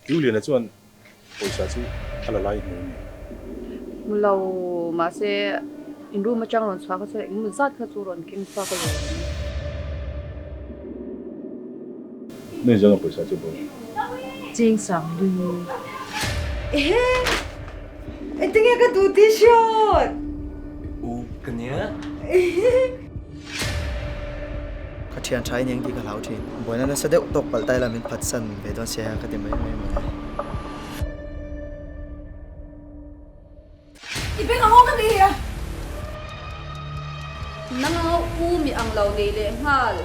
Kiuliana chuan pawisa chu a la lai hmu a ni. Hmu lo, mahse in room atang rawn chhuah kha chuan engemaw zat kha chu rawn keng chhuak a lawm. Nui zawnga pawisa chu bo. Cheng sang lui. Ehe! Engtinge ka duh tih hriat? U ka nia. Ka thian tha in eng tih ka hlau thin. Buaina nasa deuh tawk palh ta ila min phatsan ve dawn sia ka ti mai mai mawle. I beng ang aw ka ti a. Nang ang u mi ang lo nei leh nghal.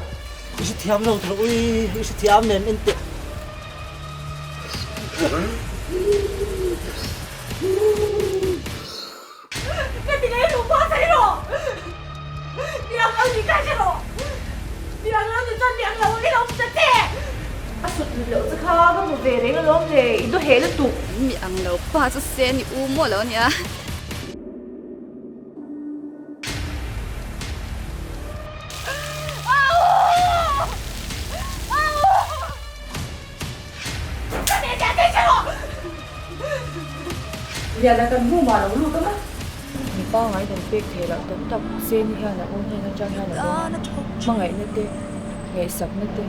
I hre thiam lo tho ui, i hre thiam em en teh. Ka ti ngei ru pawh thei rawh. Mi ang lo ni ka hre rawh. Mi ang lo ni chuan mi ang lo i lo hmu ta che. A sut lut loh che kha ka hmu ve reng alawm le, i daw heh lutuk. Mi ang lo pa chu se ni u maw lo nia. Liana kan room ah lo lut awm a. Mi pangai dan pek thei loh tam tak Seni hian a u hnen atang hian a dawng a, hmangaihna te, ngaihsakna te.